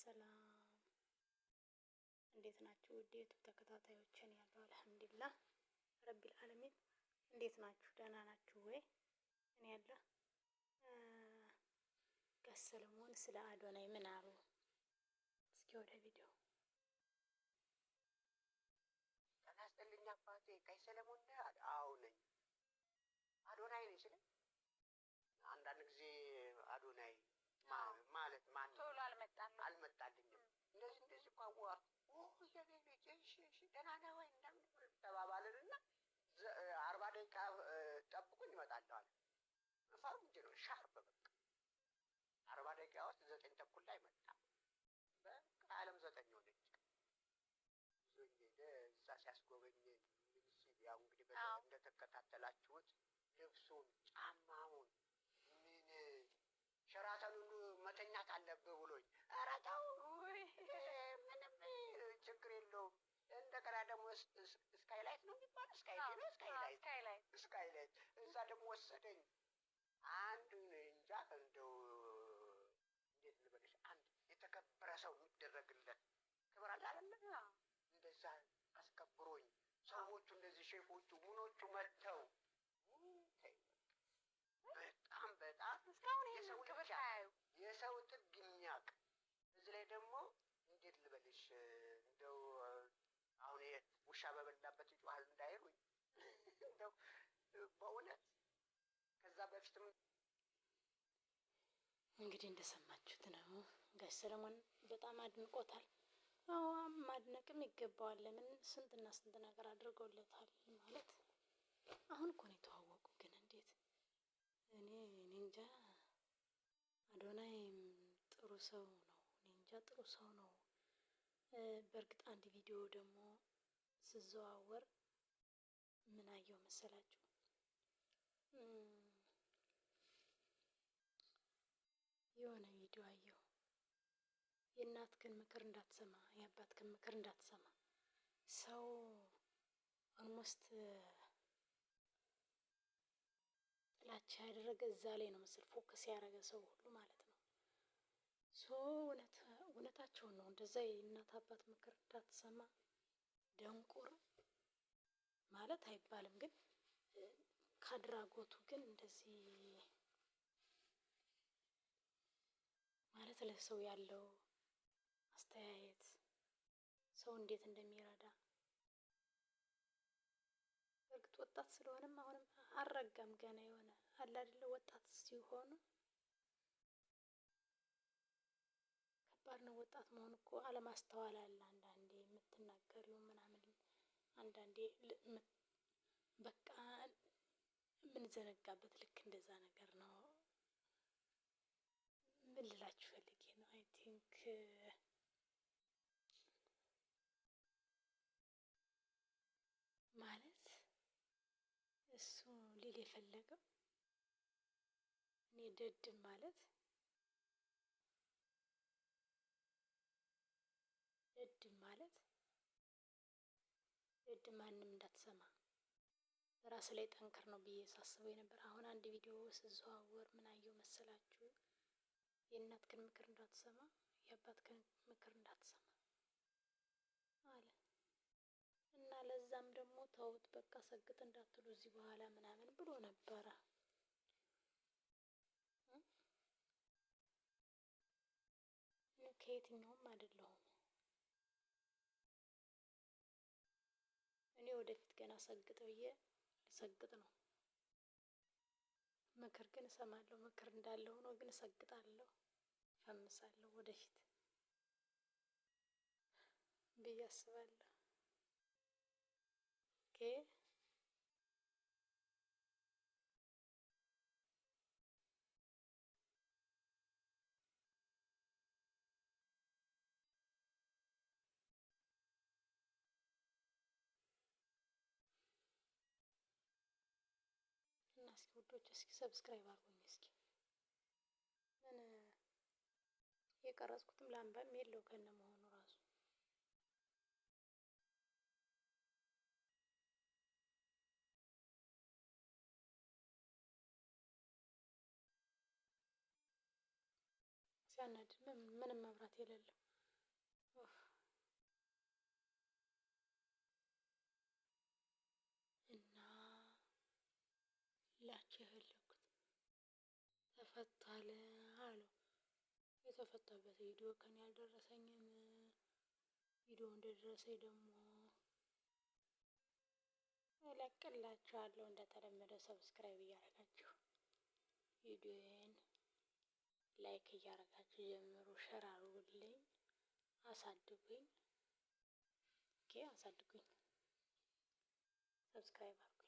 ሰላም፣ እንዴት ናችሁ? ውድ የ YouTube ተከታታዮችን ያለው አልሐምዱሊላህ ረቢል ዓለሚን። እንዴት ናችሁ? ደህና ናችሁ ወይ? እኔ ያለ ጋሽ ሰለሞን ስለ አዶናይ ምን አሉ? እስኪ ወደ ቪዲዮ። ጤና ይስጥልኝ አባቴ። ጋሽ ሰለሞን ነህ? አዎ ነኝ። አዶናይ ነኝ ስለ አንዳንድ ጊዜ አዶናይ ማለት ማን ቶሎ አልመጣልኝም። አልመጣልኝም። እንደዚህ እንደዚህ እኮ አዋር የኔ ልጅ እሺ እሺ ደህና ነህ ወይ እንደምን ተባባልን እና 40 ደቂቃ ጠብቁኝ እመጣለሁ አለ። ፈርምጄ ነው sharp፣ በቃ 40 ደቂቃ ውስጥ 9:30 ላይ መጣ። በቃ ዓለም 9 ሆነች። ይዞኝ ሄደ። እዛ ሲያስጎበኘኝ ምን ሲል ያው እንግዲህ እንደተከታተላችሁት ልብሱን፣ ጫማውን፣ ምን ሸራተን ሁሉ መተኛት አለብህ ብሎኝ፣ ኧረ ተው ምንም ችግር የለውም። እንደገና ደግሞ ስካይላይት ነው የሚባለው፣ ስካይላይት ነው፣ ስካይላይት፣ ስካይላይት እዛ ደግሞ ወሰደኝ። አንድ እንጃ እንደው እንዴት ልበልሽ፣ አንድ የተከበረ ሰው የሚደረግለት ክብር አለ አይደለ? እንደዛ አስከብሮኝ ሰዎቹ እንደዚህ ሼፎቹ ምኖቹ መጥተው በጣም በጣም እስካሁን ይሄንን ክብር ሳያዩ የሰው ጥግ የሚያውቅ፣ እዚህ ላይ ደግሞ እንዴት ልበልሽ፣ እንደው አሁን ውሻ በበላበት ይጮሃል እንዳይሉኝ፣ እንደው በእውነት ከዛ በፊትም እንግዲህ እንደሰማችሁት ነው። ጋሽ ሰለሞን በጣም አድንቆታል። አዎ ማድነቅም ይገባዋል። ለምን ስንትና ስንት ነገር አድርገውለታል። ማለት አሁን እኮ ነው የተዋወቁ፣ ግን እንዴት እኔ እንጃ። አዶናይ ጥሩ ሰው ነው። እኔ እንጃ ጥሩ ሰው ነው። በእርግጥ አንድ ቪዲዮ ደግሞ ስዘዋወር ምን አየው መሰላችሁ? የሆነ ቪዲዮ አየሁ። የእናትህን ምክር እንዳትሰማ፣ የአባትህን ምክር እንዳትሰማ፣ ሰው almost ጥላቻ ያደረገ እዛ ላይ ነው መሰል focus ያደረገ ሰው ሁሉ ማለት ነው። So እውነታቸውን ነው። እንደዛ የእናት አባት ምክር እንዳትሰማ ደንቁር ማለት አይባልም፣ ግን ከአድራጎቱ ግን እንደዚህ ማለት ለሰው ያለው አስተያየት፣ ሰው እንዴት እንደሚረዳ፣ እርግጥ ወጣት ስለሆነም አሁንም አልረጋም፣ ገና የሆነ አለ አይደለ፣ ወጣት ሲሆኑ ከባድ ነው። ወጣት መሆን እኮ አለማስተዋል አለ አንዳንዴ የምትናገሪው ምናምን፣ አንዳንዴ በቃ የምንዘነጋበት ልክ እንደዛ ነገር ነው። ምን ልላችሁ ፈልጌ ነው፣ I think ማለት እሱ ሊል የፈለገው እኔ ደድብ ማለት፣ ደድብ ማለት ደድብ ማንም እንዳትሰማ ራስ ላይ ጠንክር ነው ብዬ ሳስበው የነበር። አሁን አንድ ቪዲዮ ስዘዋወር ምን አየው መሰላችሁ? የእናትህን ምክር እንዳትሰማ፣ የአባትህን ምክር እንዳትሰማ አለ እና ለዛም ደግሞ ተውት በቃ ሰግጥ እንዳትሉ እዚህ በኋላ ምናምን ብሎ ነበረ። እኔ ከየትኛውም አይደለሁም። እኔ ወደፊት ገና ሰግጥ ብዬ ልሰግጥ ነው። ምክር ግን እሰማለሁ። ምክር እንዳለ ሆኖ ግን እሰግጣለሁ፣ እፈምሳለሁ ወደፊት ብዬ አስባለሁ። Okay፣ እና እስኪ ውዶች እስኪ subscribe አድርጉኝ። እስኪ ምን የቀረጽኩትም ላምባም የለው ከነ መሆኑ ራሱ ሲያናድድ ምንም መብራት የሌለው። እና ላቸው የፈለኩት ተፈቷል አሉ። የተፈታበት ቪዲዮ ከኔ አልደረሰኝም። ቪዲዮ እንደደረሰኝ ደግሞ እለቅላችኋለሁ። እንደተለመደው subscribe እያደረጋችሁ ቪዲዮዬን like እያደረጋችሁ ጀምሩ። Share አድርጉልኝ፣ አሳድጉኝ። Okay አሳድጉኝ፣ subscribe አድርጉ።